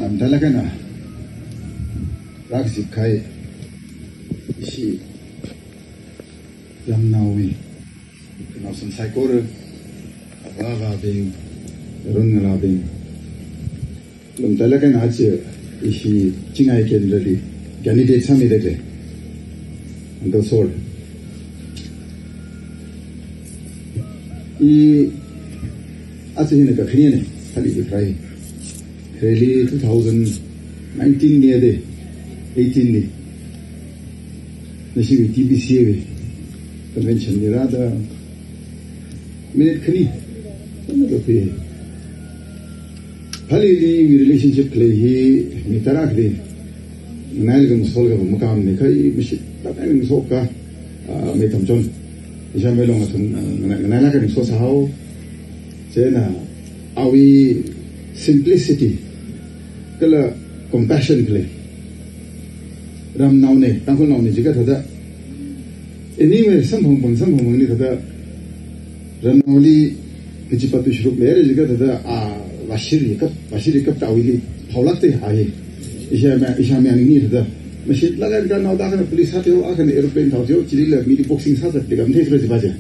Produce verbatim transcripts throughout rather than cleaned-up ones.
Lamtalak eina rākazip kahai ishi ramnaowui khanaosan saikora, avā avābing, yaron ngalābing, lamtalak eina aja ishi Chingai Kendrali candidate sāmida khalei Uncle Sir. I aja hina kakhanena, Phalili kharei. Khareli two thousand nineteen li ade, eighteen li. Nashiwui T B C A wui convention li rāda minute khani, khani kapi. Phalili iwui relationship khalei hi mi tarākhali nganailaga ngasolga makāmane, kha i mashitlāk eina ngasoka, ah, Mei Tamchon, Ishāmei Long athum, ah, nganai, nganailaga ngaso sāhao. Chieina awui simplicity kala compassion khalei ramnaone, Tangkhulnaone jiakha thāda. Anyway, samphangphang, samphangphangli thāda ramnaoli kachipat tu shuruk leira jiakha thāda, a, vāshiri kap, vāshiri kap tawuili phaolākte a hi. Ishāmei, Ishāmei ani thāda mashitlāk eina kha naoda akhana police sātheo, akhana aeroplane thaotheo, chilila mili boxing sāzat de kam thei sura jiva je.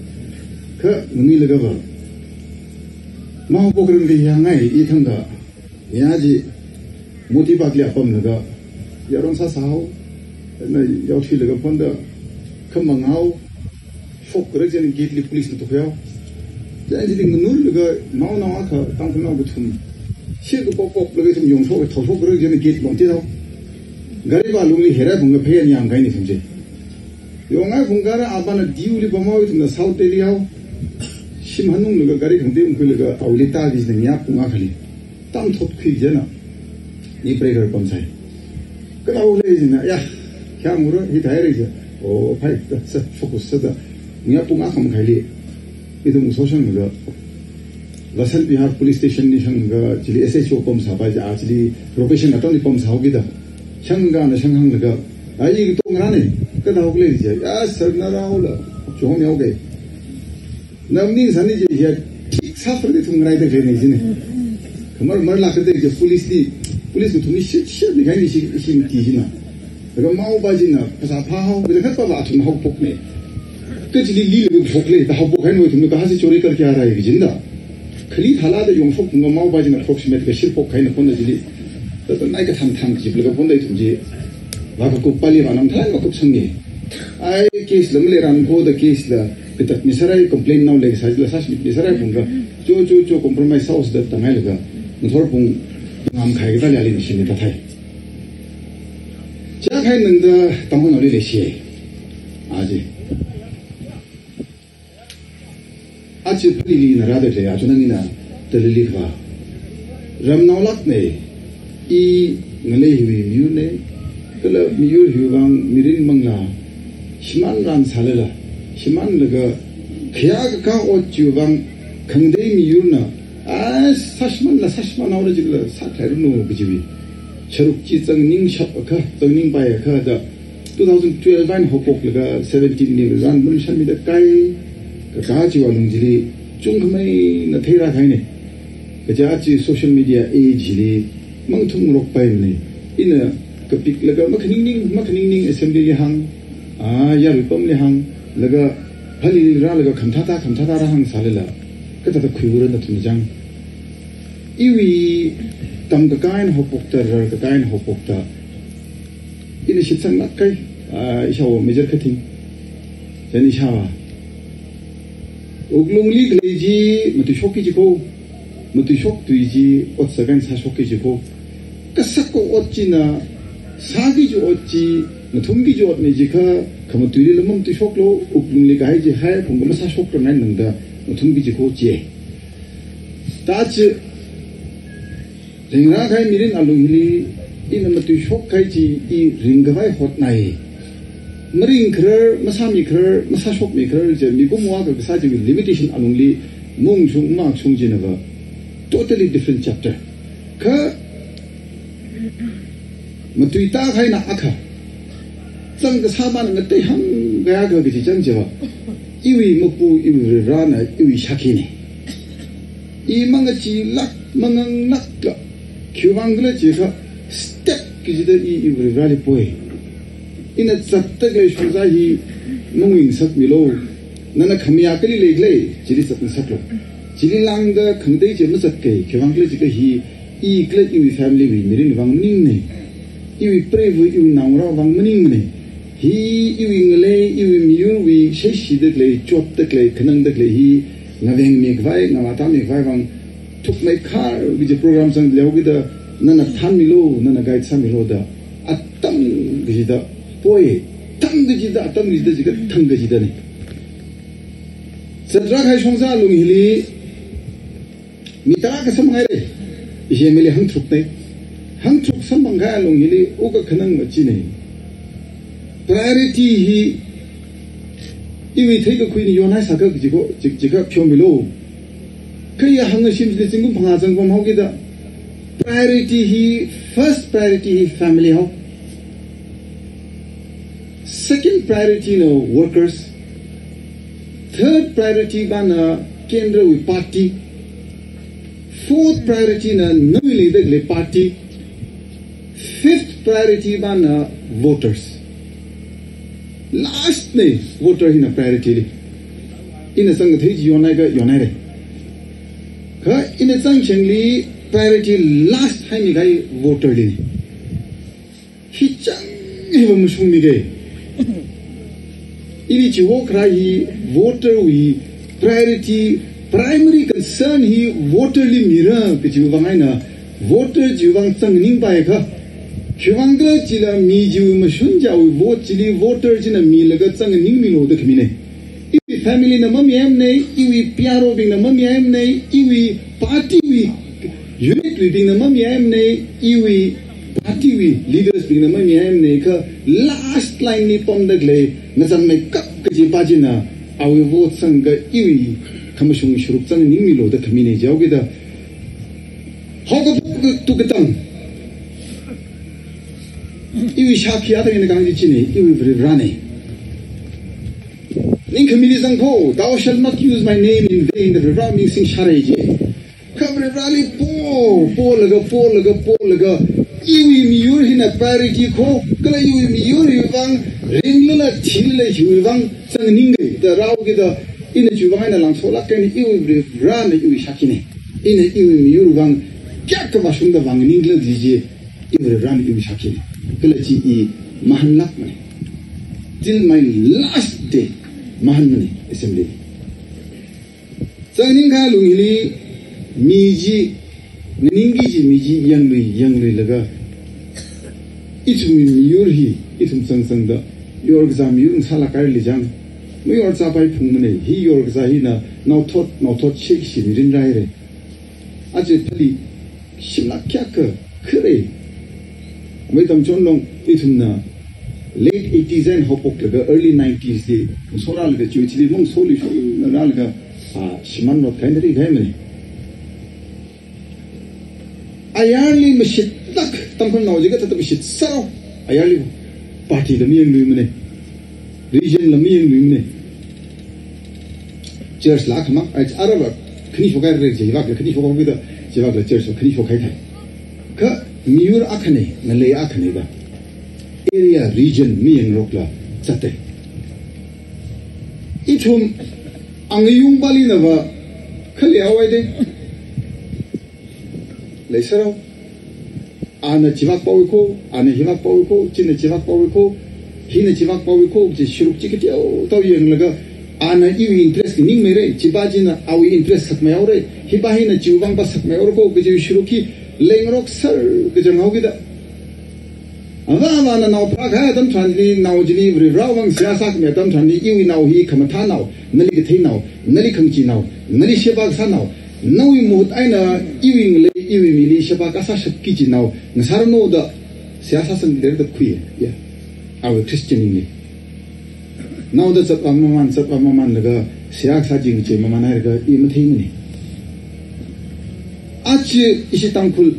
Kha nganuilagava mahaophokranga yangai i thangda. Nia chi Moti Park li apamlaga yaron sāsāhao, na yaothuilaga phonda khamangao, shokra chieina gate li police na tukhao. Chieina chili nganurlaga naonao akha Tangkhulnao kathum, shir kapokpoklaga ithum yongshok, thaoshokra chieina gate longtithao. Gari va lungli herai phungga phei anyam kahaina ithum chi. Yongai phungkara avāna D U li pamhao, ithumna South Delhi hao. Shim hanunglaga gari khangatei ungkhuilaga awuili tāki jina nia pung akhali. Tamthot khui jina. Ni breaker pamsai. Kala ule jina, ya, kya ngura, hi thai re je. O, phai, ta, sa, focus sa da. Nia pung akha makhaili ithum ngasoshanglaga Vasant Vihar Police Station li shanglaga chili S H O pamsāpai ja, chili probation atamli pamsāhaokida. Shanglaga na shanghānglaga, ai, i tong rane, kadaokle je, ya, sir, na raola, chom yaoke. Na maningsāni je, ya, thik sāfar de thum ngarai de kene jine. Khamar marlāk de je police li, police kathumli shit, shit, ni kaini shi, shi, ki jina. Laga maopā china phasā phāhao, kala khatpāva athum haophokne. Kachili lila phokle, da haophok haina ithumna kaha se chori kar kya raha hai kaji jina. Khali thalada yongshok phungga maopā china approximate kashir phok haina phonda chili. Da, da nai kathang thang jiplaga phonda ithum chi. Vākakup pali vānam thalan vākupsange. Ai case la maleirangkho da case la katatmi sārai, complaint nao leisā chila sāshitmi sārai phungga. Cho, cho, cho compromise sāhaosa da tangailaga. Ngathor phung ngamkhai kathāli ali nishimi kathai. Chiakha nanda Tangkhulnaoli leishi. Aja. Aja Phalili na rāda khalei, aja nang ina Delhi kava. Ramnaolākne, i ngalei hiwui miyurne, kala miyur hiwui vang mirin manglā shimānran sālala, shimānlaga khayā kakā ot chiwui vang khangatei miyurna, a, sāshimānla sāshimānhaora jila sāthairanu kajiwui sharuk chi zangning shap akha, zangning pai akha da two thousand twelve eina haophoklaga seventeen li ran lumshanmida kai, kakā chiwui alung chili chungkhameina theirā kahaine. Kaja chi social media age li mangthumngarokpaimane. Ina kapiklaga makhaningning, makhaningning assembly li hāng, a, yarui pamli hāng, laga Phalili rālaga khamathāda, khamathāda rāhāng sālala, kathāda khuiura nathum chang. Iwui tamkakā eina haophokta, rarkakā eina haophokta. Ina shitsanglāk kahai, a, ishāwo Major Khathing. Chieina ishāvā. Wuklungli khalei chi matuishokki jiko, matuishok tui chi otsak eina sāshokki jiko. Kasaka ot china, sāki kaji ot chi, nathumki kaji otne jiakha, khamatuilila mamatuishoklo, wuklungli kahai chi hai phungga masāshokrangai nangda, nathumki kaji ko chi. Tachi, ringrā kahai mirin alung hili, ina matuishok kahai chi i ringkhavai hotnai. Maringkharar, masāmikharar, masāshokmikharar chi, mikumowui kasā chiwui limitation alungli, maungshung, mashung chinava, totally different chapter. Kha, matuitākahaina akha, zang kasā mana ngateihāngkahai akha kaji chang chiva, iwui mapu, iwui rirana, iwui shakhine. I mangachilāk, manganglākla, khiwuivang khala jiakha, Step kachida i, i Varivarali poi. Ina zatda khalei shongza hi mangayinsakmilu. Nana khamayā kali leikhala, chili zatngasaklu. Chili lāngda khangatei chi mazatkai, khiwuivang khala jiakha hi, i kala iwui family wui mirin vang maningne. Iwui preiva, iwui naongarā vang maningne. Hi iwui ngalei, iwui miyurwui, shaishida khalei, chotda khalei, khanangda khalei hi, ngavengmi khavai, ngavātāmi khavai vang, thukmeikhar kaji program zangli haokida, nana thānmilu, nana guide sāmilu da, atam kachida poi, thang kachida, atam kachida jiakha thang kachidane. Zatra kahai shongza alung hili, mi tarākha samphanghaire. Ishi M L A hangtharukne. Hangtharuk samphang kahai alung hili, wukkhanang machine. Priority hi, iwui theikakhuina yonhai sākha kaji ko, chi, chiakha pheomilu. Kha i hāngashim chili zingkum phangā zangpam haokida. Priority hi, first priority hi family hao. Second priority na workers. Third priority pana kendrawui party. Fourth priority na nawui leida khalei party. Fifth priority pana voters. Last ne voter hina priority li. Ina zangkathei chi yonhaiakha yonhaire. Kha ina zangshangli priority last haimi kahai voter li ne. Hi chang hi va mashungmi kei. Ili chiwui kharā hi voter wui priority, primary concern hi voter li mira kajiwui vang eina, voter chiwui vang zangningpaiakha. Khiwuivang khala jila mi chiwui mashun chiwui vote chili voter china milaga zangningmilu da khamine. Iwui family na mamihaimane, iwui P R O bingna mamihaimane, iwui party wui unit wuibingna mamihaimane, iwui party wui leaders bingna mamihaimane, kha last line li pamda khalei, ngazanmeikap kajipa china, awui vote sangakha iwui khamashung sharuk zangningmilu da khamine jihaokida. Haokaphok tukatang. Iwui shākhi athang eina kahāng chi chine, iwui Varivarane. Ningkhamili zangko, "Thou shalt not use my name in vain," da Varivara ming singshārai je. Kha Varivarali po, polaga, polaga, polaga, iwui miyur hina priority ko, kala iwui miyur hiwui vang, ringlala, thilala, hiwui vang, zangningkida rāhaokida, ina chiwui vang eina langsolāk kahaina, iwui Varivarana iwui shākhine. Ina iwui miyur vang, kayākha vāshungda vānganinglāk jiji, iwui Varivarana iwui shākhine. Kala chi i mahānlākmane. Till my last day, mahānmane, assembly. Zangningkahai alung hili mi chi, nganingki kaji mi chi yanglui, yangluilaga. Ithumwui miyur hi, ithum zangzangda, yorkazā miyur ngasālāk kahai leichang. Mayorzāpai phungmane, hi yorkazā hina, naothot, naothot shekshi mirin rāhaire. Aja thali, shimlāk kayākha kharei. Mei tamchon long ithumna late eighties eina haophoklaga early nineties li, sorālaga chiwui chili mung soli shonna rālaga, ah, shimān rot kahaina ri kahaimane. Ayarli mashitlāk, Tangkhulnao jiakha thāda mashitsāro. Ayarli party la mayangluimane. Region la mayangluimane. Church la khamang, ai, arava, khani shokhai re, chivakla khani shokhaokida, chivakla church khani shokhai thai. Kha miyur akhane, ngalei akhane da. Area, region, mayangrokla zatai. Ithum, angayung pali nava, khale awai de. Leisāro. Ana chivak pawiko, ana hivak pawiko, china chivak pawiko, hina chivak pawiko, chi sharuk chi kateoteo yanglaga, ana iwui interest nganingmeire, chipa china awui interest sakmeihaore, hipa hina chiwui vangpa sakmeihaorako, kaji sharuk hi lengrok sar kachang haokida. Ava avāna nao pharākahai atam tharanli, nao chili Varivarawui vang seihā sākhami atam tharanli, iwui nao hi khamathā nao, nali kathei nao, nali khangachee nao, nali sheba kasā nao, nawui mahut eina iwui ngalei, iwui mili sheba kasā shapki kaji nao ngasāranu da seihā sāsangki da khuiya. Ya. Awui Christian ning ni. Naoda zatvā maman, zatvā mamanlaga seihā kasā chi ngachee mamanhailaga i matheimane. Aja ishi Tangkhul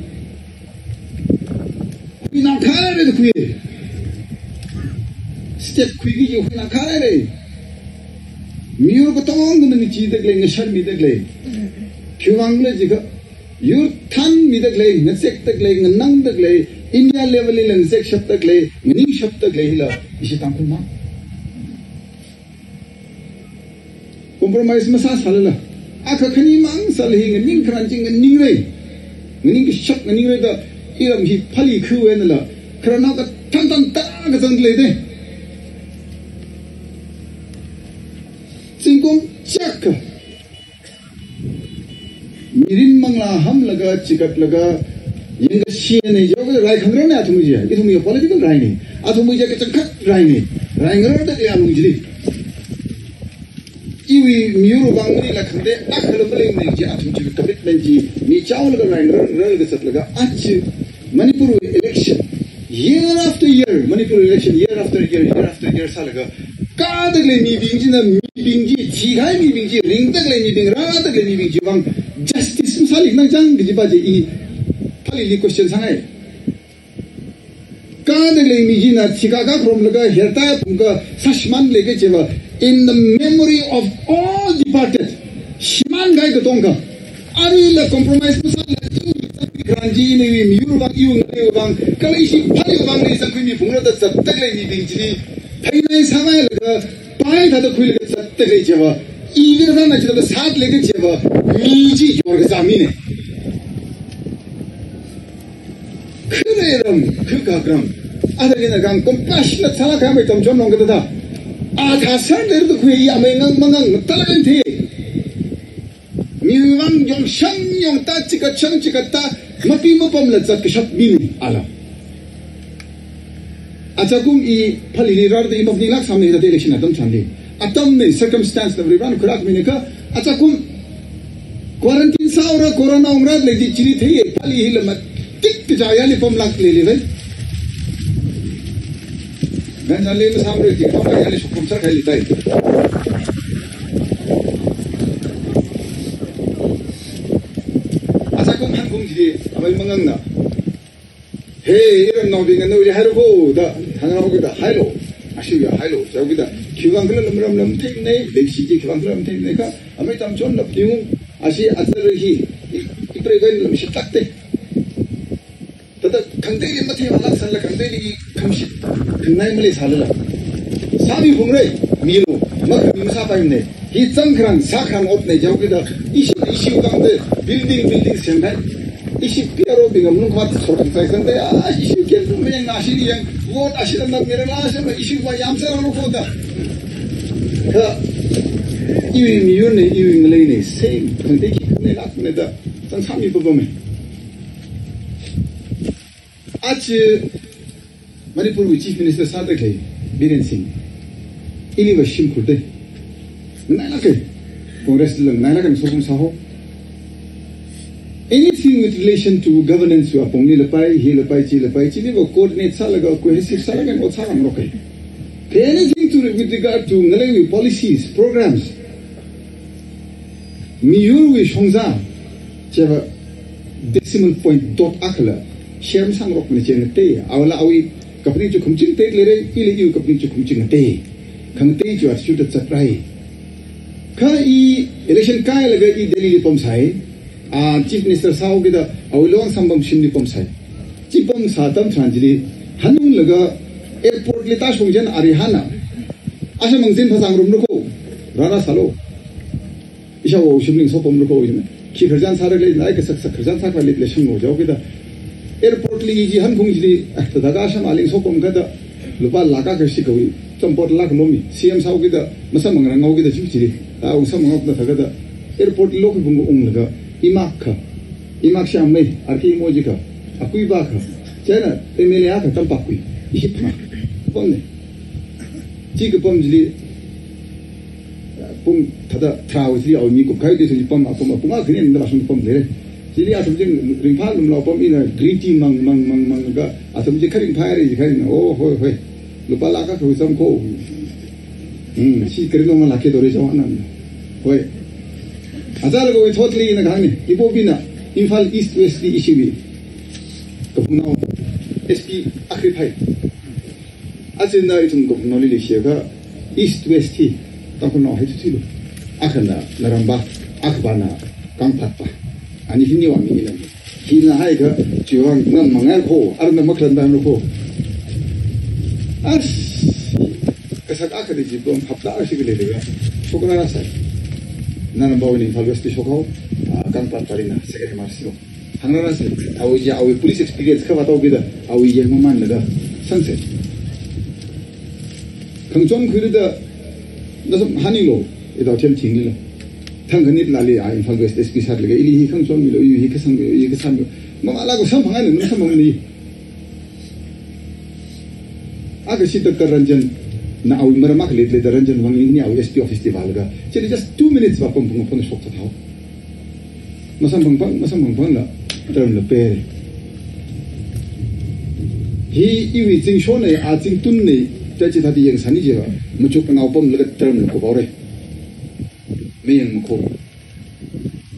huinao khaire da khui. State khuiki kaji huinao khaire. Miyur katongana ngacheeda khalei, ngasharmida khalei. Khiwuivang khala jiakha, yur thanmida khalei, ngazekda khalei, nganangda khalei, India level li nganingshapda khalei, nganingshapda khalei hila ishi Tangkhulmang. Compromise masāsālala, akha khanimang sālala hi nganingkharan chi nganingra. Nganingkashap nganingra da iram hi phāli khuiwui einala, khararnao kathānthan tarākha zangda lei da. Zingkum chiyākha mirin manglā hamlaga, chigatlaga, yangkashina jiakha rai khangarāna athumwui chi. Ithumwui political raina. Athumwui chi kachangkhat raina. Rai ngararda khalei alung chili. Iwui miyur vang maningla khangatei akhala maleimana kaji athum chi commitment chi michaolaga rai ngarar ngararlaga zatlaga aja Manipur election, year after year, Manipur election, year after year, year after year sālaga, kāda khalei mibing china mibing chi, thikahai mibing chi, ringda khalei mibing, rāda khalei mibing chiwui vang justice masālikhanang chang kajipa chi i phālili question sāngai. Kāda khalei mi china thikha kakharomlaga herta phungkha sāshimānlei kajiva, in the memory of all departed, shimānkahai katongkha, aruila compromise masāla, iwui kharan chi, iwui miyur vang, iwui ngalei vang, kala ishi phāli vang lei zangkhuimi phungra da zatda khalei mibing chili, phainai sāngailaga, pai thāda khuilaga zatda khalei chiva, i khararna chithāda sāda lei kajiva, mi chi yorkazā mina. Kharei ram, khukak ram. Athākina kang compassionate sālāk kahai amei tamchon nong kathāda. Athā sāngaida khui i amei ngang mangang matalak eina thei. Miwui vang yongshang yongta, chigatshang chigatta, mapi mapamla zatkashap mina ala. Ajakum i phālili rarda i maphaninglāk sāmana hithāda election atam tharanli. Atamna circumstance na Varivarana khuirākmina kha, ajakum quarantine sāhaora, corona ungra da lei chi chili theiya, phāli hila matik kachāyali pamlāk leili vai. Nganchāli masāmara chi, pamyali shokpam sākahai leitai. Ajakum hanphung chili, amei mangangna. Hey, iramnaobing, nawui haira kho da, hāngrao kida, hailo. Ashiya hailo, jiakida. Khiwuivang khala lam ram lam theinei, leikashi chi khiwuivang khala lam theinei kha, amei tamchon lap niu, ashi azar hi, i, ipreivang lam shitlāk te. Thāda khangateili matheimalāk sālala khangateili khamshit, khangai maleisālala. Sāmi phungra, milu, makhami masāpaimana. Hi zangkharan, sākharan otna jiakida, ishi, ishi vang da, building, building semhai. Ishi P R O bing ngalung khamat sor khangai sāngda, ah, ishi khen mayang nashi yang, vote ashi lam nat ngira la sema, ishi va yamsā rang kho da. Kha, iwui miyurna, iwui ngaleina, same, khangatei khikhangateilākna da, zangsāmi papamma. Aja Manipurwui Chief Minister sāda khalei Biren Singh, iliva shimkhur da. Nganailāka, Congress lila nganailāka, sopam sāhao. Anything with relation to governance wui apongli lapai, hi lapai, chi lapai, chiliva coordinate sālaga, cohesive sālaga, ot sārangroka. Anything to, with regard to ngaleiwui policies, programs, miyurwui shongza, chiva decimal point dot akhala, share masāngarokmana chi ngatei, awuila awui kaphaning chi khumching tei leira, ila iwui kaphaning chi khumching ngatei. Khangatei chiwui athishurda zatrai. Kha i election kāhailaga i Delhili pamsai, ah, Chief Minister sāhaokida, awui longsamphang shimli pamsai. Chi pamsā atam tharan chili, hanunglaga airport li tāshong chieina arihāna. Asha mangzin phasāngarumra kho, rāra sālu. Ishāwo shimli sopamra kho ina. Khi khararchan sāra khalei, nai kasak sak khararchan sākhavai leili shanglo jiakida. Airport li chi hanphung chili, ah, thāda kha asha mali sopam kha da, lupā lakh akha shikha wui, champot lakh lomi, C M sāhaokida, masamphangrangaokida chi chili, ah, ungsamphanghaoda thākha da. Airport li lokhui phung unglaga, imak kha, imak shamei, arki moji kha, akui ba kha, chieina M L A akha tampakhui, ishi phang, pamna. Chi kapam chili, pung thāda tharāwui chili awui mi kupkahai te chili pam, apam, apung akha khani nda bashung pam leira. Chili athum chi ringphā lumlao pam ina green tea mang, mang, mang, manglaga, athum chi kharing phāra ji kharing, oh, hoi, hoi. Lupā lakh akha khui zam kho. Hmm, shi kharing nong lākki dore jawa nan. Hoi. Achālakhawui thotli ina kahāngna, ibobingna, Imphal East West li ishiwui kaphungnao, S P akha phai. Achina ithum kaphungnaoli leishiakha East West hi Tangkhulnao hai thuithuilu. Akhana Narampa, akhapana Kangphatpa. Ani hiniwui aming ilam. Hina haiakha, chiwui vang ngam mangai ko, arna maklan dan ko. As, kasak akha di jipom hapta ashi kali dega. Shokra sai. Nana bawa ni Imphal West shok hao, ah, Kangpokpi na, second March lo. Hangra sai, awui ya, awui police experience kha batao kida, awui yang maman laga, sangse. Khangachon khuida, nasam hanilo, ida hotel thingli la. Thang khanit lali, ah, Imphal West S P sir laga, ili hi khangachon milo, ili hi khasang milo, ili khasang milo. Mama la ko samphang ai, nam samphang ni. Aga sita ka Ranjan, na awui maram akha leilei da Ranjan vang ini awui S P office li vālaga. Chili just two minutes va pam pung pung shok thao. Masamphang phang, masamphang phang la, term la pe. Hi iwui zingshon nei, a zingtun nei, ta chithāda yangsāni jiva, machuk nao pamlaga term la ko baore. Mayang mako.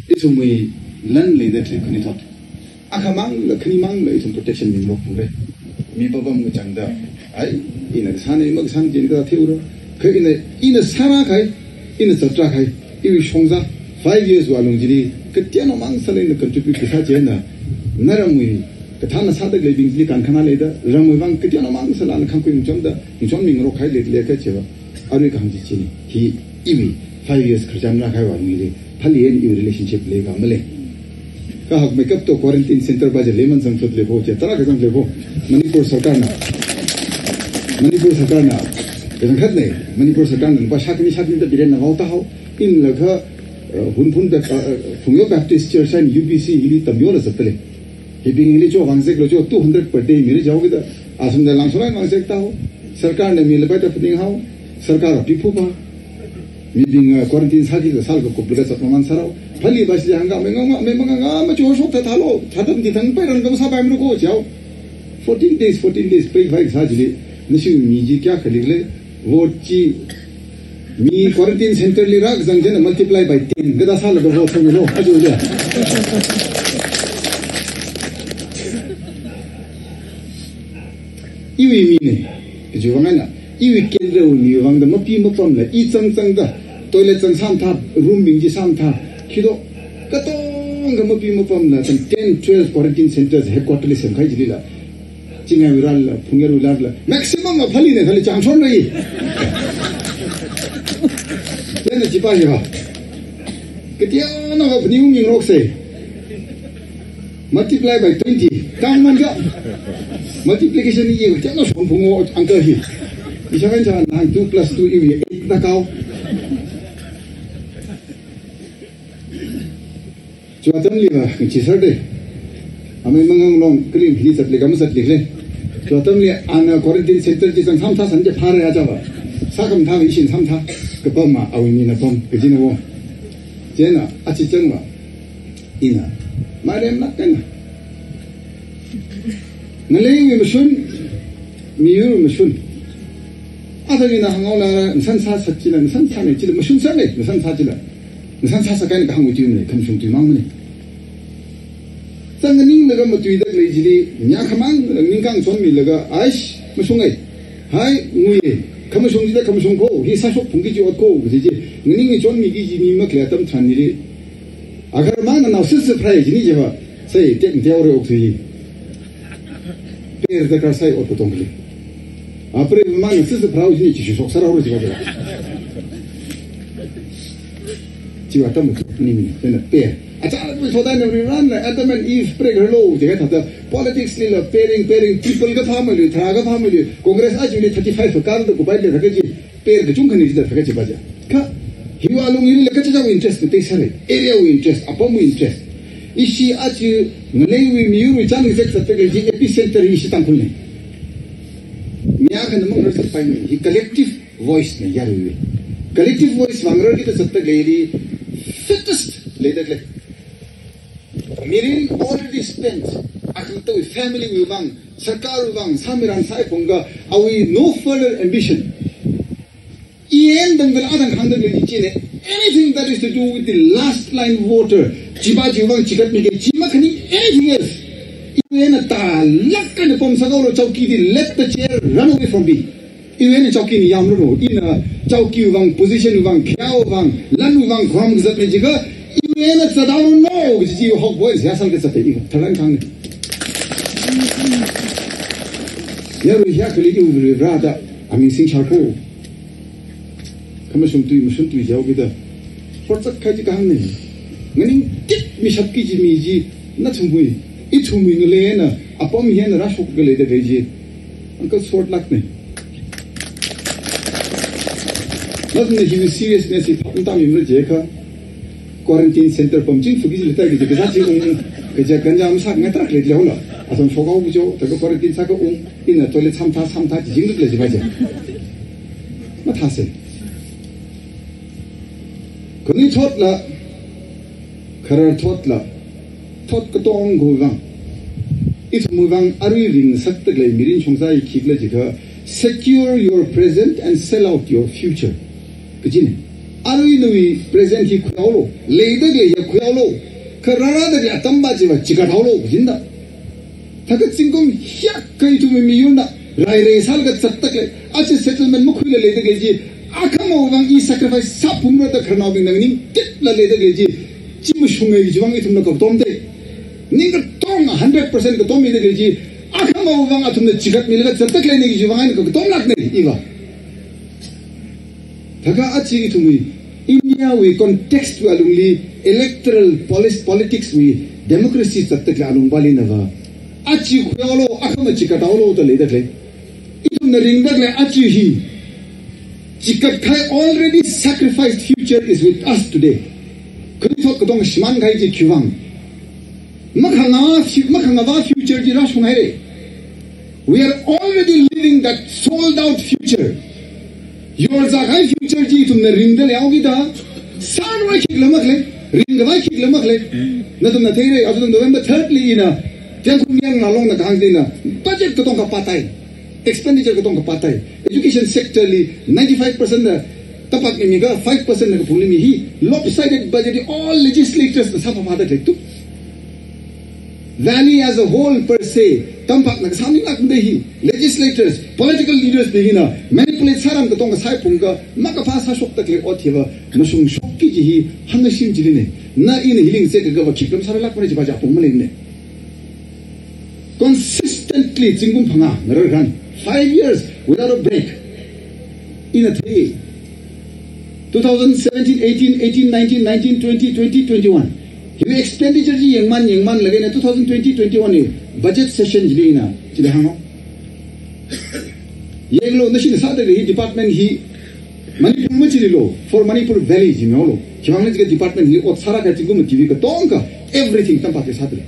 Ithumwui lan leida thli khani thot. Akhamang la, khanimang la, ithum protection mingarok phungre. Mi papam kachangda. Ai, ina kasān, ima kasān jin ka theura. Kha ina, ina sāra khai, ina zatra khai. Iwui shongza, five years wui alung chili, kateonao mang sāla ina contribute kasā chieina. Naramwui, kathāna sāda leibing chili kankhana leida, ramwui vang kateonao mang sāla na khangkhui ngachonda, ngachon mingarok khai leilei kachiva. Arui kahāng chi chini. Hi iwui five years kharchan rākahai vang mili. Phali eina iwui relationship lei ka malei. Kahak makeup to quarantine center ba je lemon zangthut lei pho, je tarākha zang lei pho. Manipur sarkarna. Manipur sarkarna. Kazang khat nei. Manipur sarkarna lupā shākhani shākhani da biren na vao thao. Inlakha, eh, Hunphun Bap-, eh, eh, Phungyo Baptist Church and U B C ili tamyo la zat lei. Hibing ili cho vangzek lo cho two hundred per day mira jao kida. Asum da langsorai vangzek thao. Sarkarna mi lapai ta phaning hao. Sarkar a piphu ba. Mibing, ah, quarantine sāki da sālaga kup laga zat maman sārao. Phali ba shi hāngga me ngama, me manga ngama cho shok ta thalo. Thātam di thang pai ran kam sāpai mru ko jao. Fourteen days, fourteen days pai pai sā chili. Nashi mi ji kya khalik lei. Vote chi mi quarantine center li rākazang chieina multiply by ten. Kada sālaga vote thang lo. Ajo ja. Iwui mi nei. Kaji vang eina. Iwui kendrawui mi vang da mapi mapam la. I zang zangda. Toilet zang samtha. Room bing chi samtha. Khido. Katonga mapi mapam la. Tam ten, twelve quarantine centers headquarter li semkhai chili la. Chingai wui ral la, Phungyar wui ral la. Maximum a Phali nei, Phali chang chon rei. Chieina chipa hi ha. Kateonao va phaning mingarok sei. Multiply by twenty. Tang man ka. Multiplication i kateonao shon phungo uncle hi. Isha kan cha nang two plus two i eight na kao. Chua atamli va, chi sar de. Amei mangang long, kling hi sat le, kam sat le le. Chua atamli ana quarantine center chi zang samtha san je phare aja va. Sākham tha ishin samtha. Kapam ma, awui mina pam, kajina wo. Chieina, achi chang va. Ina. Marem na kana. Ngaleiwui mashun, miyurwui mashun. Athang ina hānghaola, nasan sā sat chila, nasan sā nei chila, mashun sā nei, nasan sā chila. Nasan sā sā kaina kahāng wui tui nei, khamashung tui mang nei. Zang nganinglaga matuida lei chili, nya khamang, ningkang chonmilaga, aish, mashung ei. Hai, ngui ei. Khamashung chila, khamashung ko, hi sāshok phungki chi ot ko, kaji chi. Nganing chonmiki chi mi makhalei atam tharan nili. Agar mana nao sisi phrai chini chiva, sai tek teo re ok tui. Per da kar sai ot katong kali. Apre mana sisi phrao chini chi shok sārao ro chiva chiva. Chiva tam ni ni, tena per. Acha, mi thoda ne ri ran na, Adam and Eve prek hello, chiga thāda politics li la pairing, pairing, triple ka phamali, tharā ka phamali, Congress aja li thirty-five ka kar da kubai le thāka chi. Per kachungkhani chi da thāka chi ba ja. Kha, hiwui alung ili kachichāwui interest kathei sāra. Area wui interest, apamwui interest. Ishi aja ngaleiwui miyurwui chān ngazek zatda lei chi epicenter ishi Tangkhul nei. Mi akhana mang rar zatpai nei. Hi collective voice nei yaruiwui. Collective voice vang rarkida zatda leili fittest leida lei. Mirin already spent, akhangtawui family wui vang, sarkar wui vang, sāmiran sāi phungga, awui no further ambition. I eina dangdala adang hāngda lei chi nei, anything that is to do with the last line voter, chiva chiwui vang chikatmiki, chi makhani anything else. Iwui eina tālāk eina pamsā haolo, chowki di let the chair run away from me. Iwui eina chowki ni yamlu ro, ina chowki vang, position vang, khayā vang, lan vang, khorām kazat nei chiakha, iwui Ina zathaonu kaji chi hokboi sāsālakha zatta iva tharan khangne. Yarui hiya kali iwui Varivarāda aming singshar ko. Khamashung tui mashung tui jihaokida. Horzak khai chi khangne. Nganingtit mishapki kaji mi chi nathumwui, ithumwui ngalei eina apam hi eina rāshok khalei da kaji. Uncle Sword lakne. Nathumna hiwui seriousness hi phap matāmimara jiakha, quarantine center pamching fuki jilita kaji kazāt chi ung, kaja ganja masāngai tarākha leilei haola. Athum shokhaowa jo, taka quarantine sākha ung, ina toilet samtha, samtha chi jinglut lei jiva ja. Mathāsei. Khanuithotla, khararthotla, thot katongawui vang, ithumwui vang arui ringngasakda khalei mirin shongza hi khikhala jiakha, secure your present and sell out your future kajine. Arui nawui present hi khuihaolu, leida khalei hi khuihaolu, kha rārada khalei atam va chiva chigathaolu kajina. Thākha zingkum hiyākha ithumwui miyurna rairai sālaga zatda khalei, aja settlement makhuila leida khalei chi, akhamawui vang i sacrifice sāphungra da khararnaobingna nganingtitla leida khalei chi, chi mashunga kajiwui vang ithumna katomde. Ning katonga hundred percent katomida khalei chi, akhamawui vang athumna chigatmilaga zatda khaleine kajiwui vang eina katomlakne iva. Thākha aja ithumwui Indiawui context wui alungli electoral polis-, politics wui democracy zatda khalei alungvali nava, aja khuihaolu, akhama chigathaolu da leida khalei. Ithumna ringda khalei aja hi chigatkahai already sacrificed future is with us today. Khanuithot katonga shimānkahai chi khiwui vang. Makhangava fu-, makhangava future chi rāshunghaire. We are already living that sold out future. Yorzākahai future chi ithumna ringda leihaokida, sārvai khikhala makhalei, ringkhavai khikhala makhalei. Nathumna theire, aja November third li ina, Tengkhul Ngarlongna kahāng chi ina, budget katonga pātai. Expenditure katonga pātai. Education sector li ninety-five percent na tampak mi miga, five percent na kaphungli mi hi lopsided budget hi all legislators na sāphaphada khalei tu. Valley as a whole per se, tampakna kasā minglāk made hi, legislators, political leaders bing hina manipulate sāram katonga sāphunglaga makaphā sāshokda khalei ot hiva mashungshokki kaji hi hāngashim chiline. Na ina hili ngazetkha va khikha masāralākmara jiva ja apong maleine. Consistently zingkum phangā ngararkhan, five years without a break. Ina thei, two thousand seventeen, eighteen, eighteen, nineteen, nineteen, twenty, twenty, twenty-one. Hiwui expenditure chi yangman, yangmanlaga ina two thousand twenty, twenty-one hi budget session chili ina, chili hāngo. Yanglu, nashina sāda khalei department hi Manipur machililu, for Manipur Valley jimilu. Khiwuivang jiakha department hili ot sārākahai zingkum TV katonga, everything tampakli sāda lei.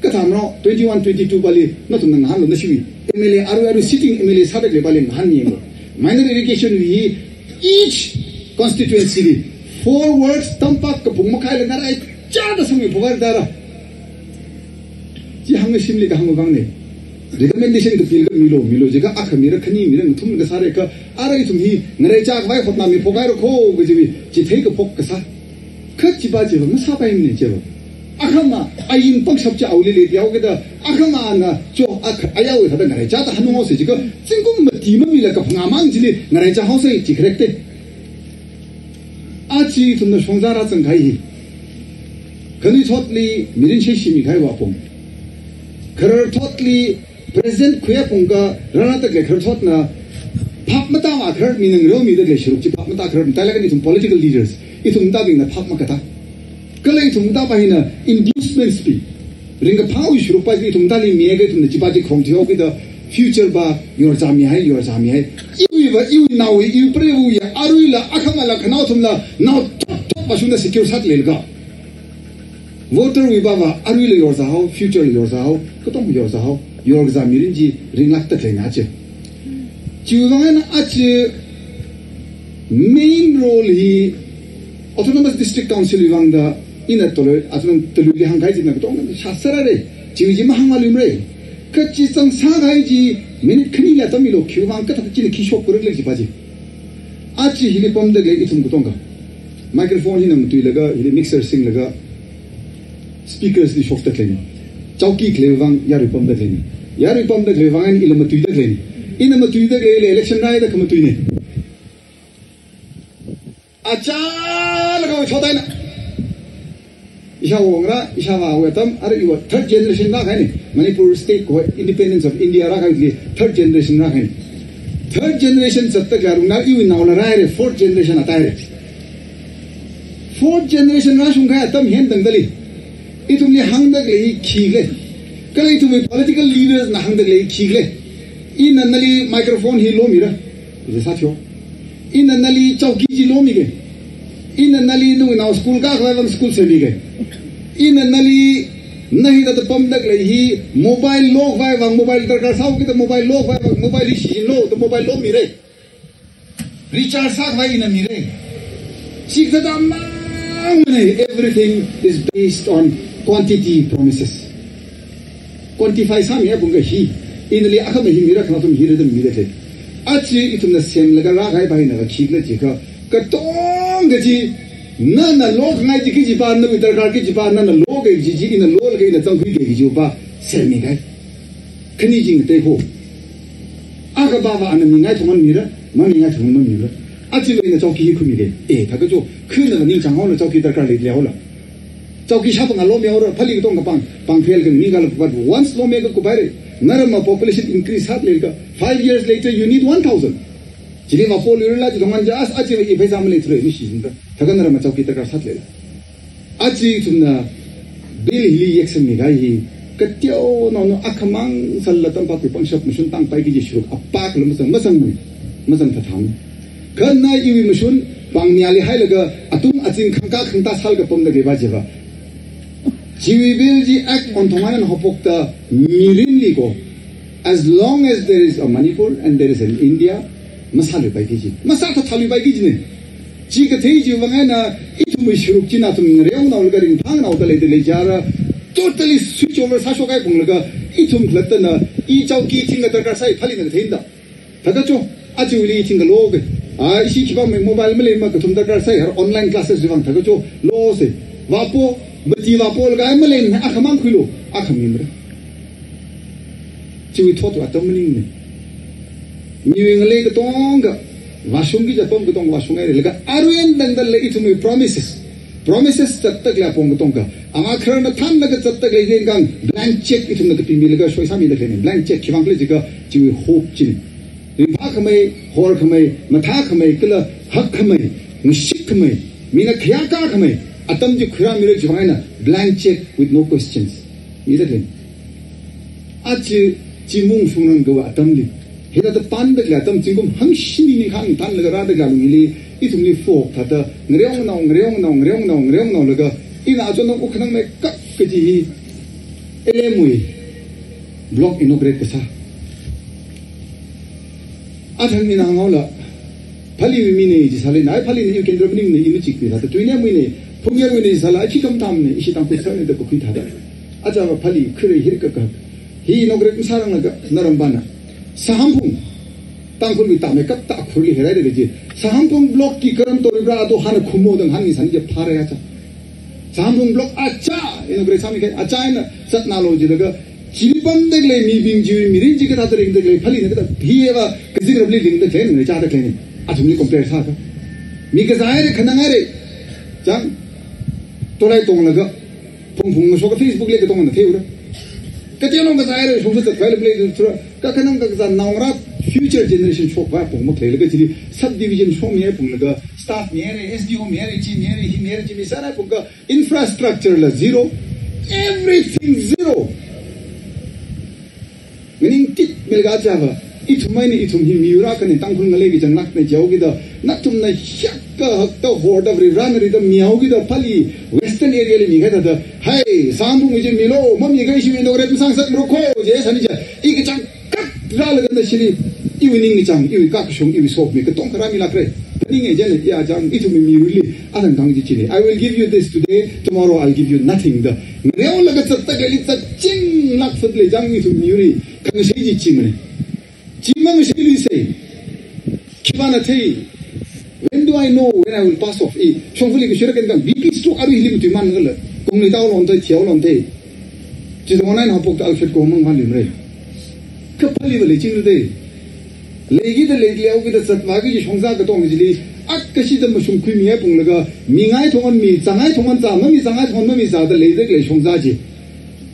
Kathāmro, twenty-one, twenty-two vali, nathumna ngahānlu nashiwui M L A, arui, arui sitting M L A sāda khalei vali ngahān yanglu. Minor irrigation hi each constituency li four works tampak kaphung makhaila ngaraichāda sangmi phokhaira da. Chi hāngashimli kahāng vāngne. Recommendation kapila milu, milu jiakha akha mira, khani mira, ngathum kasāra kha, arui ithum hi ngaraichākhavai hotnāmi phokhaira kho kajiwui, chi theikaphok kasā. Kha chiva chiva masāpaimane chiva. Akhama ain pangshap chi awuili leihaokida, akhamana cho, akha ayawui thāda ngaraichāda hanunghaosa jiakha, zingkum mati mamila kaphangā mang chili ngaraichāhaosa chi kharekte. Aja ithumna shongza rāzangkahai hi, khanuithotli mirin sheshimikahai vāpong. Khararthotli present khuiya pongkha rārada khalei khararthotna phap matāva kharar mina ngareomida khalei sharuk chi phap matākharar matailāk eina ithum political leaders, ithum matābingna phap makatā. Kala ithum matāva hina inducements pi, ringkaphāwui sharuk pa ithum matāli miakha ithumna chiva chi khongthuihaokida future va yorzāmihai, yorzāmihai. Iwui va, iwui naowui, iwui preiva̱wui ya, aruila, akhamala, khanaothumla, nao thotthot vāshungda secure sāda leilakha, voter wui vāva, aruila yorzāhao, future la yorzāhao, katonga yorzāhao, yorkazā mirin chi ringlākda khaleina chi. Chiwuivang eina aja main role hi Autonomous District Council wui vangda ina toloi, aja nang toloi li hāngkahai chi na katonga shāsārare, chiwui chi mahāngluimare. Kha chi zangsākahai chi minute khanila tammilu, khiwuivang kathā china khi shokra khala jiva chi. Aja hili pamda khalei ithum katonga microphone hina matuilaga, hili mixer singlaga, speakers li shokda khaleine. Chowki khaleiwui vang yarui pamda khaleine. Yarui pamda khaleiwui vang ila matuida khaleine. Ina matuida khaleila election rāida khamatuine. Achālakha chotaina. Ishāwo ngarā, ishāvāwui atam, ara iva third generation rākahaina. Manipur state ko independence of India rākahaili third generation rākahaina. Third generation zatda khalei arungnao iwui naola rāhaira, fourth generation atāhaira. Fourth generation rāshungkahai atam hi tangdali, ithumli hāngda khalei hi khikhala? Kala ithumwui political leaders na hāngda khalei hi khikhala? Ina nali microphone hi lomira, ija sāthuiyo. Ina nali chowki chi lomiga. Ina nali nawui nao school kākhavai vang school semmiga. Ina nali na hithāda pamda khalei hi mobile lokhavai vang, mobile darkar sāhaokida mobile lokhavai vang, mobile hi shichinlo da mobile lomira. Recharge sākhavai ina mira. Chikathā mangmana, everything is based on quantity promises. Quantify sāmiya pungkha hi, inali akhama hi mira, khanaothum hi rida mida khalei. Aja ithumna semlaga rākahai pa hina khikhala jiakha, katonga chi, nana lokhangai chi kajipa, nawui darkar kajipa, nana lokahai chi chi, ina lolaga ina zangkhuikahai kajipa semmi kahai. Khani chi ngatei ho. Akhapa va ana mingai thongan mira, mamingai thongan mamira. Aja ina chowki hi khuimiga. Eh, thākha cho, khana ningchānghaola, chowki darkar leilei haola. Chowki shāpanga lomihaora, phali katonga pāng, pāng phel kang ningkhala, but once lomiakha kuphaira. Naramma population increase sāda leilakha, five years later you need one thousand. Chili vāpoluirala, chi thongan ja, as, aja i pheisā maleithura, mi shichinda. Thākha naramma chowki darkar sāda leila. Aja ithumna bill hili yeksanmi kahai hi, kateonao nao akhamang sālala tampakli pangshap mashun tangpai kaji sharuk apakla mazang, mazangmana, mazang thatham. Kha na iwui mashun pāng niyali hailaga atung azing khangkā khangtā sālaga pamda khalei pa jiva, chiwui bill chi act on thongan haophokta mirinli ko, as long as there is a Manipur and there is an India, masāluipai kaji, masāthathaluipai kajina. Chi kathei chiwui vang eina ithumwui sharuk chi nathum ngareonaolaga ringphāngnaoda leida lei jiakha, totally switch over sāshok kahai punglaga, ithum khalattana, i chowki thingkha darkar sāi, phalina katheinada. Thākha cho, aja ili thingkha loga. A, ishi khipāmei mobile maleimana, kathum darkar sāi, har online classes chiwui vang thākha cho, losa. Vāpo, mati vāpolaga ai maleimana, akhamang khuilo, akha mimara. Chiwui thot va atam maningmana. Miwui ngalei katonga, vāshungki kaji apam katonga vāshunghaira. Laga arui eina tangdala ithumwui promises. Promises zatda khalei apong katonga, angakharna thanlaga zatda khalei lenkang blank check ithumna kapimilaga shoisāmida khaleina. Blank check khiwui vang khala jiakha chiwui hope china. Ringphākhamei, horkhamei, mathākhamei, kala hakkhamei, ngashikhamei, mina khayākā khamei atam chi khuirāmira chiwui vang eina blank check with no questions. Mida khalei. Aja chi mung shungrang kava atamli, hithāda panda khalei atam, zingkum hangshini ningkhāng thanlaga rāda khalei alung hili, ithumli phok thāda, ngareonao, ngareonao, ngareonao, ngareonaolaga, ina achon nang ukhanang meikap kaji hi, L M wui block inaugurate kasā. Athang ina hānghaola, Phaliwui mina jisālala, ai Phalina iwui kendra maningmana, i machikmana thāda, Tuinamwuina, Phungyarwuina jisālala, ai khikha mathāmana, ishi Tangkhul sāna da kakhui thāda. Aja va Phali khuirei hirkakha hi inaugurate masāranglaga, naram pana Sahamphung, Tangkhulwui tāmeikapta akhurli herai da kaji, Sahamphung block ki karam toribra, ato hānna khumo da hāngmi sāni ja phāra aja. Sahamphung block aja inaugurate sāmi kahai, aja eina zatnalo jilaga, chili pamda khalei mibing chiwui mirin chi kathāda ringda khalei, Phalina kathā, hiva kazingrapli ringda khalei, ngareida khaleina. Athumli compare sākha. Mi kazāhaira, khananghaira. Chang, tolai tonglaga, phungphung ngashoka Facebookli katongana theiura. Kateonao kazāhaira, shongfa zatkhavai lamlei thura. Kakhanang kakazā naongarā future generation shokkhavai apong makhaleilaga chili subdivision shomi aponglaga, staff mihaira, S D O mihaira, chi mihaira, hi mihaira, chi mi sāra apongkha, infrastructure la zero, everything zero. Nganingtitmilaga aja va, ithum eina ithum hi miyur akhana, Tangkhul ngalei kazanglākna jihaokida, nathumna hiyākha hakta horda Varena rida mihaokida, Phali Western area li mikahai thāda, hai, Sahamphungwui chi milo, mamikha ishi inaugurate masāngasakmara kho, je sāni ja, i kachang kat rālaga nashili, iwui ningkachāng, iwui kakashung, iwui sokmi katongkha rāmilākra. Phaninge jana, i achang, ithumwui miyurli, athang thang chi china. I will give you this today, tomorrow I'll give you nothing da. Ngareolaga zatda khaleili zatchinglāk sāda lei chang ithum miyurli, khangashei chi chimana. Chi mangasheiluisa. Khipāna thei. When do I know when I will pass off? I, shongfali kashira kenkang, B P stroke arui hili matuiman kala. Kongli tao lonthei, thiao lonthei. Chi thongan eina haophokta Alfred Goh mang vālimara. Kha Phali va leichinglu dei. Leikida leileokida zatvāki kaji shongza katong chili, Akha shida mashungkhuimi ya punglaga, mingai thongan mi, zangai thongan za, mami zangai thongan mami za da leida khalei shongza chi.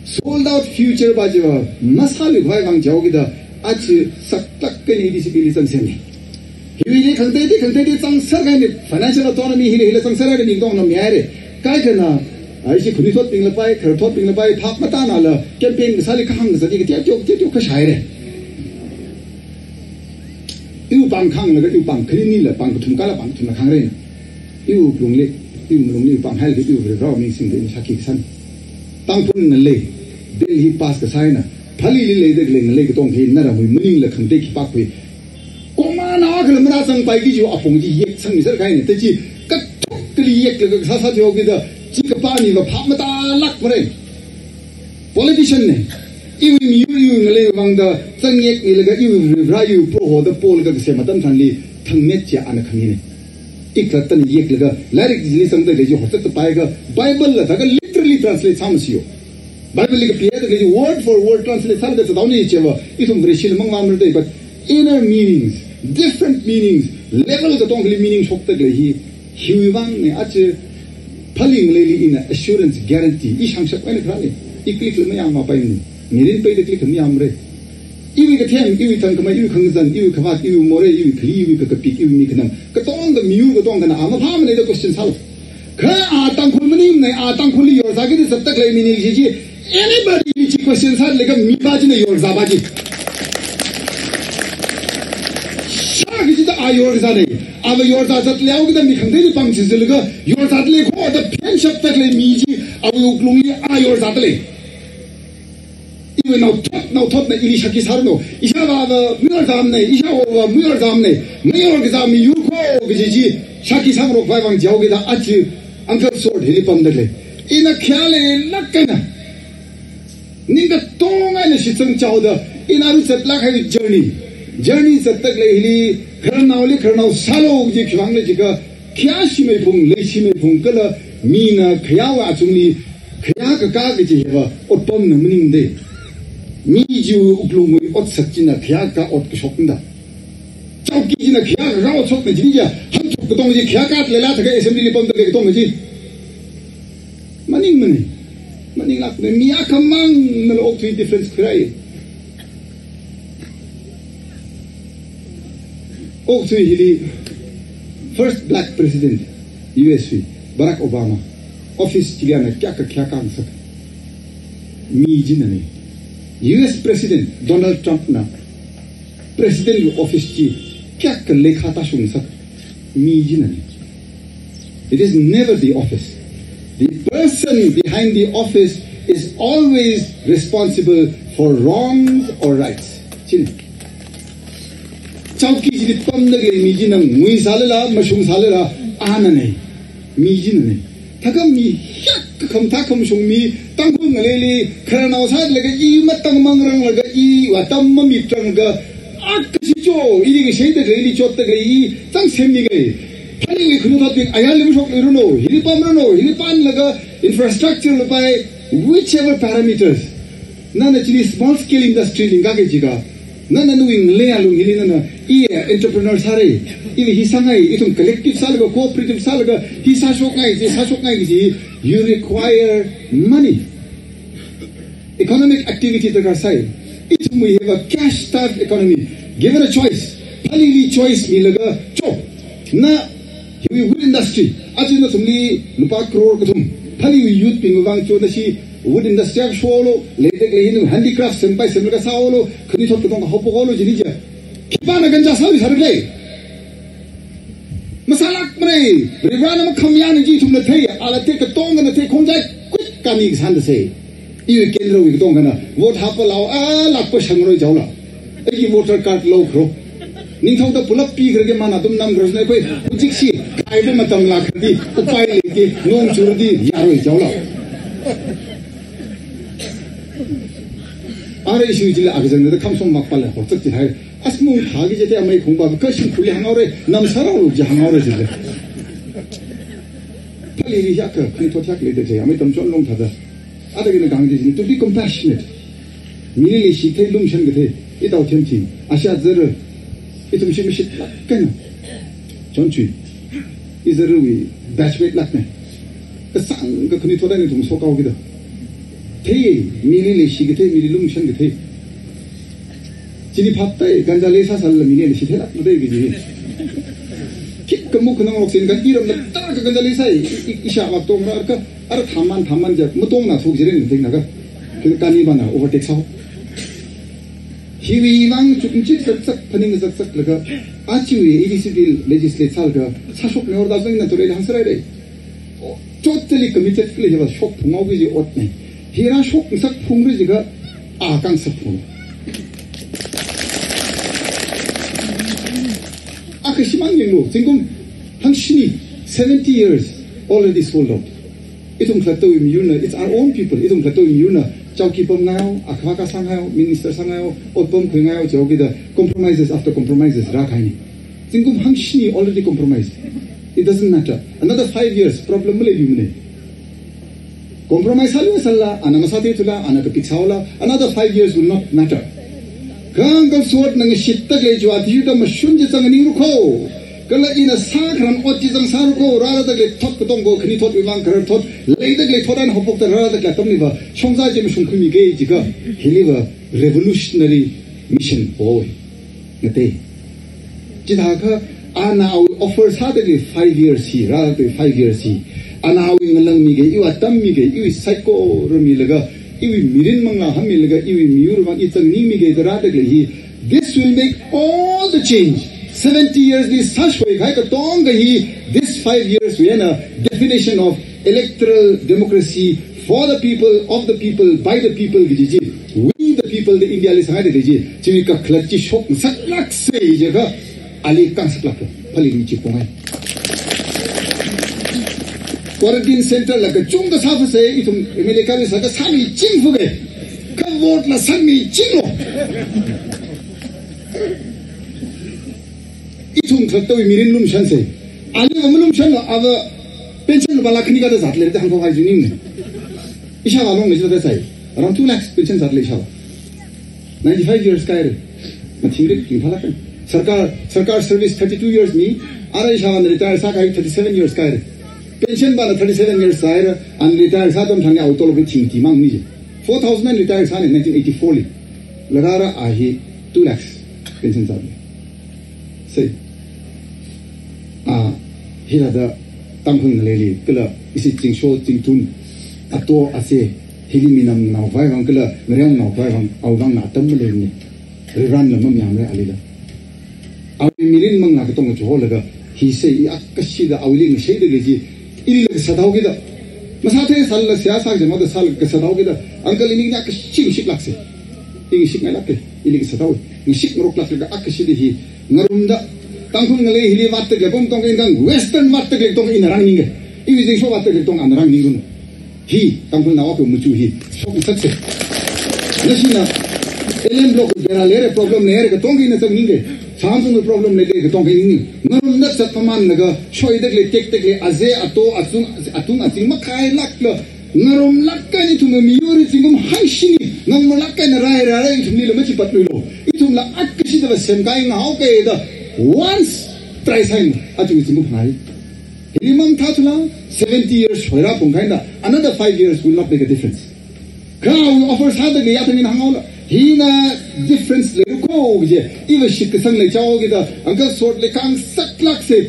Sold out future pa chiva, masālui khavai vang jaokida, achi saklāk eina A D C P li zangsemmi. Hiwuili khangateida, khangateida zangser kahaina, financial autonomy hili, hili zangser kahaina mi tongna mihaira. Kaikhana, a, ishi khanuithotbingla pai, khararthotbingla pai, phap matānala, campaign kasāli kahāng kasā chi, kateoteo, kateoteo kashāhaira. Iwui pāng kahānglaga, iwui pāng khaninila, pāng kathum kala pāng kathumla kahāngra. Iwui wuklungli, iwui malungli, iwui pāng hailaga, iwui Varivarāwui ming singda ina shākhi kasāna. Tangkhul ngalei, Bill hi pass kasā eina, Phalili leida khalei ngalei katonga hi naramwui maningla khangatei khipākhui. Komana kala marāzangpaiki kajiwui apong chi yeksangmiser kahaina, ta chi kathok kali yeklaga kasā sāthuihaokida, chi kapā miva phap matālākmara. Politician na. Iwui miyur iwui ngalei vangda zangyekmilaga iwui Varivarā iwui Proho da polaga kasem atam tharanli thangmet chi ana khamina. Ikhalattana yeklaga lairik chili zangda khalei chi horzatda paiakha Bible la thākha literally translate sāmasiyo. Bible li kapida khalei chi word for word translate sālaga zathaona chiva ithum Vareshila mangvāmara da, but inner meanings, different meanings, level katongali meaning shokda khalei hi, hiwui vangna aja Phali ngaleili ina assurance, guarantee, i shangshap eina kharāna, i click la mayangmapaimana, mirin peida click la mayangmara. Iwui kathem, iwui thangkhamei, iwui khangazan, iwui khavāt, iwui morei, iwui khali, iwui kakapik, iwui mikhanam, katonga miyur katongana a maphāmana da question sālu. Kha a Tangkhul maningmana, a Tangkhulli yorzākida zatda khalei mina kaji chi, anybody li chi question sālaga mipā china yorzāpa chi. Shā kachida a yorzāna, ava yorzā zatleoakida mi khangateili pāng chi zatlaga yorzāda lei kho da phenshapda khalei mi chi, awui wuklungli a yorzāda lei. Iwui naothot, naothotna ili shākhi sāranu. Ishāvāva mayorzāmana, ishāwowa mayorzāmana, mayor kazā miyur kho kaji chi shākhi sāngarok khavai vang jaokida aja Uncle Sword hili pamda khalei. Ina khayā leilāk eina, ning katonga eina shitsang chaoda, ina aruizatlāk kahai journey. Journey zatda khalei hili, khararnaoli khararnao sālu kaji khiwuivangna jiakha, khayāshi meiphung, leishi meiphung kala mina khayāwui achungli khayā kakā kaji hiva otpamna maningda. Mi chiwui wuklungwui otsak china khayā kakā ot kashokna da. Chowki china khayā kakā otshokna jini ja, hangchok katonga chi khayā kakā leilā thākha assembly li pamda khalei katonga chi. Maningmana. Maninglākmana, mi akhamangna la okathui difference khuirai. Okathui hili first black president U S wui, Barack Obama, office chili ana kayākha khayā khangasak, mi chinana. U S President Donald Trump na president wui office chi kayākha leikha tāshungasak, mi chinana. It is never the office. The person behind the office is always responsible for wrongs or rights. China. Chowki chili pamda khalei mi china ngui sālala, mashung sālala, anana. Mi chinana. Thākha mi hiyākha khamatha khamashung mi, Tangkhul ngaleili khararnao sālaga i matang mangranglaga iwui atam mamitranglaga, akha shicho, ili kasheida khalei, ili chotda khalei, i zangsemmi khalei. Phaliwui khanuithotbing ayarli mashokluiranu, hili pamranu, hili pānlaga infrastructure la pai, whichever parameters. Nana chili small scale industry lingkaka jiakha, nana nawui ngalei alung hili nana, i entrepreneur sāra, ili hi sāngai, ithum collective sālaga, cooperative sālaga, hi sāshokngai, chi sāshokngai kaji, you require money. Economic activity darkar sai. Ithumwui hiva cash starved economy. Given a choice, Phalili choice milaga, cho, na hiwui wood industry, aja nathumli lupā crore kathum, Phaliwui youth bingwui vang cho, nashi wood industry akha sholu, leida khalei hi nawui handicraft sempai semlaga sāolu, khanuithot katonga haophoklu jini ja. Khipāna gancha sālu sāra khalei? Masālākmara, Varivarāna makhamayāna chi ithumna thei, ala thei, katongana thei, khongjai kut kani kasāna sai. Iwui kendrawui katongana vote hapalao, a, lākpa shangroi jaola. Aiki voter card lokhro. Ningthouda pulap pikharage, mana athum namkharasna, akhoi hujikshi kaiba matam lākharadi, upai leiki, nong churadi yaroi jaola. Ara issue chila akha zangda khamsong makpala horzak chithai. Asmung thāki jete amei khongba, kashing khuli hānghaora, namsarao lu ji hānghaora jite. Phalili hiyākha, khanuithot hiyākha leida chi, amei tamchon long thāda. Ada kina kang ji, to be compassionate. Mili leishi thei, lumshan kathei, itao themthing, asha zara, ithum shim shitlāk eina. Chon chui. Izarui batchmate lakna. Kasāngkha khanuithot eina ithum shokhaokida. Thei, mili leishi kathei, mili lumashan kathei. Chili phaptai, ganja leisāsālala mili leishi theilāk mathei kaji. Khikha mukhanang roksen kha iramla tarākha ganja leisai, i, i, ishāvā katongra kha, ara thaman, thaman ja, matongna thuk jiren thingna kha. Kha kani bana overtake sāhao. Hiwui vang chukmachik zakzak, phaning zakzaklaga, achiwui A D C Bill legislate sālaga, sāshokna orda zangna tore hāngsārai dei. Totally committed khala hiva shok phunghao kaji otna. Hi rāshok ngasak phungra jiakha, a kangsak phung. Akha shimān yanglu, zingkum hangshini, seventy years already sold out. Ithum khalattawui miyurna, it's our own people. Ithum khalattawui miyurna, chowki pamngai hao, akhavā kasāngai hao, minister sāngai hao, ot pamkhuingai hao, jihaokida compromises after compromises rākahaina. Zingkum hangshini already compromised. It doesn't matter. Another five years, problem maleiluimana. Compromise sālu sālala, ana masātheithula, ana kapik sāhaola, another five years will not matter. Kha Uncle Sot na ngashitda khalei chiwui athishurda mashun chi zangning rukho. Kala ina sākharan ot chi zangsā rukho, rāda khalei thot katongko, khanuithotwui vang kharar thot, leida khalei thot eina haophokta rāda khalei atamliva, shongza chi mashungkhuimi kaji kha, hiliva revolutionary mission hoi. Ngatei. Chithākha, ana awui offer sāda khalei five years hi, rāda khalei five years hi. Ana awui ngalāngmi kaji, iwui atammi kaji, iwui saikora milaga, iwui mirin manglā hāngmilaga, iwui miyur vang i zangningmi kaji da rāda khalei hi. This will make all the change. Seventy years li sāshoi kahai katonga hi, this five years wui eina definition of electoral democracy for the people, of the people, by the people kaji chi. We the people, the India li sāngai kaji chi. Chiwui kakhalat chi shok ngasaklāksa jiakha, ali kangsaklāk. Phalili chi pongai. Quarantine center la kachungkha sāphasa, ithum M L A kali sākha sāmiching phuke. Kha vote la sangmichinglo. Ithum khalattawui mirin lumashansa. Aliva malumashanla, ava pension lupā lakh khani kathā zatlei da hāngkhavai jining. Ishāvā longli jida sai. Around two lakhs pension zatlei ishāvā. Ninety-five years kāhaira. Mathingrik tingphālāka. Sarkar, sarkar service thirty-two years mi, ara ishāvāna retire sākahai thirty-seven years kāhaira. Pension vāna thirty-seven years sāhaira, ana retire sā atam tharan awui tolop hi thingti mang ni je. Four thousand eina retire sāna nineteen eighty-four li. Laga ara a hi two lakhs pension sāli. Sai. A, hithāda Tangkhul ngaleili, kala ishi zingsho zingtun, ato ase, hili minam naovai vang kala, ngareo naovai vang, awui vang na atam maleimana. Reran la mamayāmara alila. Awui mirin manglā katonga chiholaga, hi sai i akashida awuili ngashaida khalei chi, ili la kasā thaokida. Masāthei sālala seihā sā kajang haoda sālaga kasā thaokida. Uncle ini ni akashing shiklāksa. I ngashikngailāka, ili kasā thao. Ngashik ngaroklāklaga akashida hi. Ngarumda. Tangkhul ngalei hili vātda khalei pam tongkha ina kha Western vātda khalei tongkha ina rānganinga. Iwui zingsho vātda khalei tongkha ana rānganingkanu. Hi, Tangkhulnao akhawui machu hi, shok ngasaksa. Nashina, L M Block bera lere problem lere katonga ina zangninga. Samsung problem lere katonga ina ning. Ngarumda zat pamānlaga, shoida khalei tektek khalei, aze, ato, azung, atung, azing, makhailākla. Ngarumlāk eina ithumwui miyur hi zingkum hangshini, ngarumlāk eina rai rai rai ithumlila machipatluilo. Ithumla akashida va semkahai ngahaoka da, once try sāhaina, aja zingkum phangā. Hili mangthā thula, seventy years shoira phungkahaina, another five years will not make a difference. Kha awui offer sāda khalei atam ina hānghaola, hina difference leirako kaje, iva shitkasang leichao kida, Uncle Sot li kangsaklāksa,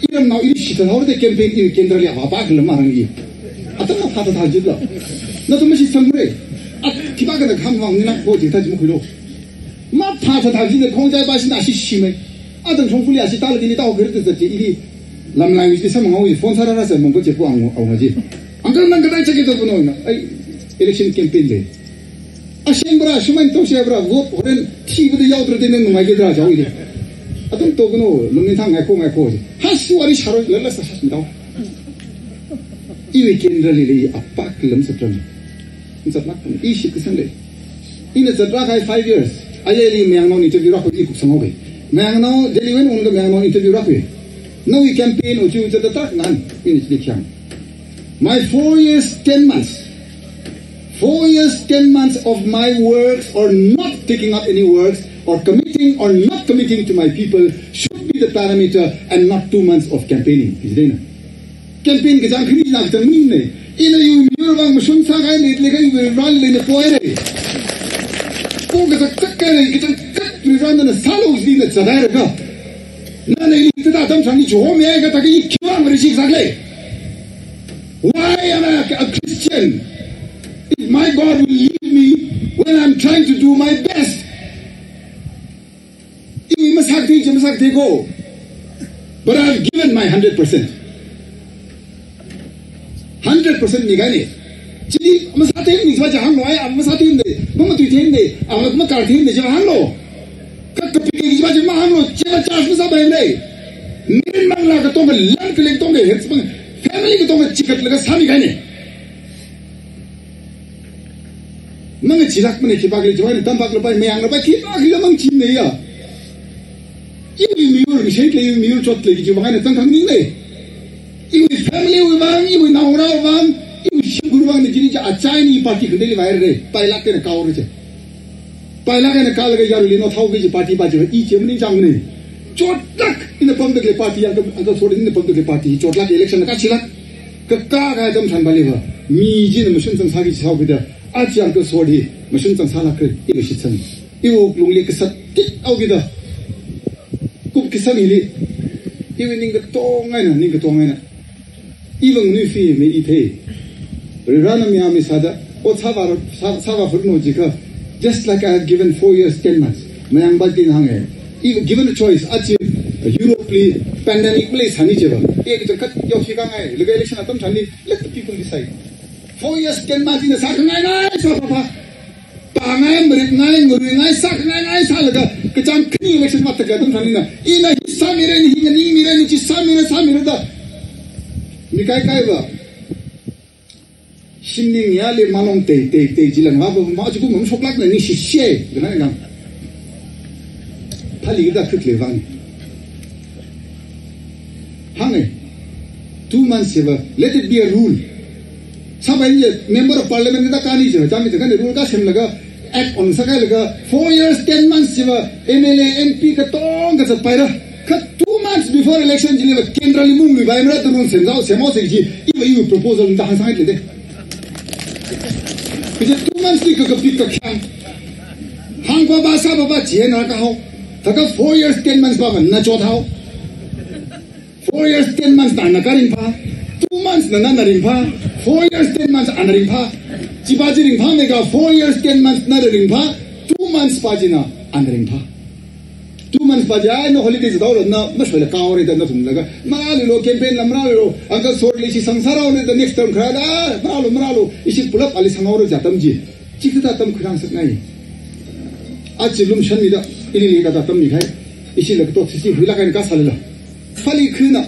iramnao ili shithaora da campaign i kendra li avāpa kala marang i. Atam maphāthatha jitla. Nathum mashitsangmara. At, thipākha na kham vang ni na ko jitha jimkhuilo. Maphāthatha jitla khongjai pa shina ashi shimai. Atam shongfali ashi tala dili tao kharit da je ili. Lamlai wui samngaowui phone sārara sa mongko chepu ang, ang ji. Uncle nang kathāda chaki tokuno na. Ai, election campaign lei. Ashengbra, shumai toshebra, vote horen thibada yaodra de nang nungai kedra jaoili. Atam tokuno, lungli thang ngaikho ngaikho ji. Hasu ari sharo lala sa shas mitao. Iwui kendrali lei apak lam satram. Zatlāk, i shitkasang lei. Ina zatlāk kahai five years. Ayali Mayangnao interview rākhui i kuksang hoi. Mayangnao, Delhi wui eina unglaga Mayangnao interview rākhui. Nawui campaign ochu zatlāk ngan, ina chili khiang. My four years, ten months. Four years, ten months of my works or not taking up any works or committing or not committing to my people should be the parameter and not two months of campaigning. Is there? Campaign kachāng khani na kachāng ning ne. Ina iwui miyur vang mashun sākahai leilakha iwui Vareli ina pohaira. Pokazak zakkahai kachangkhat Varena sālu jida zathaira kha. Nana ili thāda atam sangli chihomya kha thāda i khiwui vang rishi sākhala. Why am I a Christian? If my God will leave me when I'm trying to do my best. Iwui masākathei chi masākathei ko. But I've given my hundred percent. Hundred percent mikahai ne. Chili masāthei ni jiva chi hānglu ai, masāthei ni, mamatuithei ni, makarthei ni jiva hānglu. Kha kapikei jiva chi mahānglu, chiva charge masāpai ne. Mirin manglā katonga, lam khalei katonga, heads mang, family katonga chikatlaga sāmikahai ne. Mangachilākmana khipākhala jiva eina tampak lapai, mayanglāpai, khipākhala mangachimana ya. Iwui miyur, ngasheilei iwui miyur chotlei kajiva eina tangkhang ning ne. Iwui family wui vang, iwui naongarā vang, iwui shimkhur vang ni chili chi achai ni party khangateili vaira. Pailāk eina kaora chi. Pailāk eina kalaga yaruili naothao kaji party pa chi, i chi maningchāngmana. Chotlāk, ina pamda khalei party, uncle, uncle Sot ina pamda khalei party, chotlāk election na kachilāk. Kha kakā atam tharan pali va, mi china mashun zangsāki sāhaokida, aja uncle Sot hi mashun zangsālākra, i kashitsang. Iwui wuklungli kasat tik haokida. Kup kasang hili, iwui ning katonga eina, ning katonga eina. Iwui vang nuifimei i thei. Varena mayāmi sāda, o sāva, sā, sāva furno jikha, just like I have given four years, ten months. Mayang Bajin hānga. If given a choice, aja Europe li pandemic maleisāni jiva. E kachangkhat yaoshi kangai, laga election atam tharanli, let the people decide. Four years, ten months ina sākhangai ngai, sāpapa. Pāngai, maripngai, ngaruingai, sākhangai ngai, sālaga, kachāng khani election vātaka atam tharan ina, ina hi sāmira, hi nganingmira, hi chi sāmira, sāmira da. Mi kaikai va. Shimning yali malong tei, tei, tei, jilang va, va, va, chikum mashoklākna ningshi she, gana nang. Pali da khut le vang. Hānga, two months jiva, let it be a rule. Sāpai ni member of parliament da kani jiva, chāmi jiva, kani rule kasemlaga, act on sākailaga, four years, ten months jiva, M L A, M P katonga kazatpaira. Kha two months before election chili va, kendra li mungluipaimara da rule semzao, semhaosa kaji, iva iwui proposal da hāngsanghaile de. Kaja two months li kakapik kakhyang. Hāngpapa sāpapa chieina kahao. Thākha four years, ten months papa na chothao. Four years, ten months na na karingphā. Two months na na na ringphā. Four years, ten months ana ringphā. Chipa chi ringphāmei kha four years, ten months na ringphā. Two months pa china ana ringphā. Two months pa chi ai na holiday zathaolo na mashoila kaore da nathumlaga. Marāluilo campaign la marāluilo. Uncle Sot li ishi sangsāraole da next term kharā da. Marālu, marālu. Ishi pulap ali sanghaora ja atam chi. Chikathā atam khuirāngasak ngai. Aja lumshanmida, ili lei kathā atam mikahai. Ishi la kato sisi huilāk eina kasālala. Pali khuna.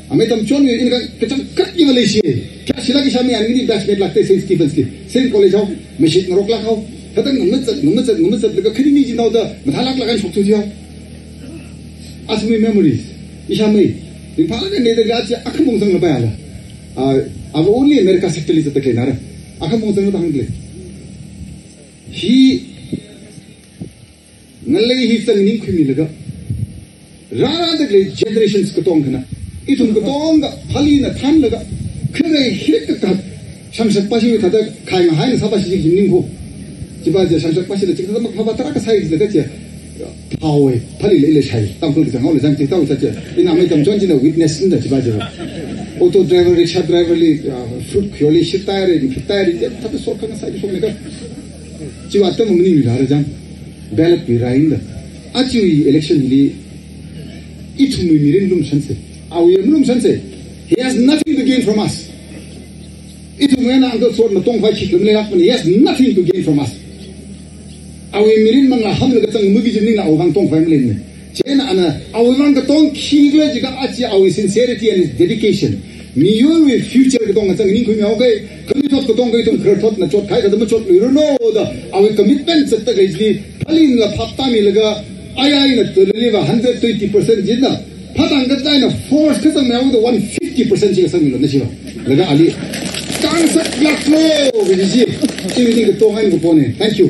Amei Tamchon ina ka kachangkhat iva leishi. Kayāshilāk ishāmi anini batchmate lākte Saint Stephen's li. Same college hao, mashit ngaroklāk hao. Thāda ngamazat, ngamazat, ngamazatlaga khani ni jinaoda, mathālāklāk eina shoktu jihao. As my memories. Ishāmei. Ringphālāk eina da kachi akhamong zanglapai ala. Ah, ava only America sector li zatta khalei nara. Akhamong zanglapai hāngle. Hi ngalei hi zangning khuimilaga. Rārāda khalei generations katonga khana. Ithum katonga Palina thānlaga. Khangai hirik kakap. Shangshakpa shi thāda khai ngahaina sāpa shi jingning ko. Chipa ja shangshakpa shila chikathā makhapa tarākha sāi jilaga ja. Phāwui, Palila ila shai, Tangkhul kachang haola zang chi tao cha cha. Ina amei Tamchon china witness nda chipa ja. Auto driver, rickshaw driver li, ah, fruit khayoli shit tire, fruit tire, ja, thāda sot khana sai shokne ka. Chiva atam maning rāra jang. Ballot pi rāinda. Aja election li, ithumwui mirin lumshansa. Awui malumshansa. He has nothing to gain from us. Ithumwui eina Uncle Sot na tongkhavai khikha maleilākmana, he has nothing to gain from us. Awui mirin manglā hamlaga zangmiki kaji maningla awui vang tongkhavai maleimana. Chieina ana awui vang katong khikhala jiakha aja awui sincerity and his dedication. Miyurwui future katonga zangning khuimihaoke, khanuithot katonga ithum khararthotna chotkahai kathā machotluiranu da, awui commitment zatta khalei chili, Palinla phap tāmilaga, ai ai na tolili va hundred twenty percent jina. Phatang kathā eina force kazangmeihaoda one fifty percent chi kasangmilu na chiva. Laga ali. Kangsaklāklu, kaji chi. Iwui ning katonga eina kapona. Thank you.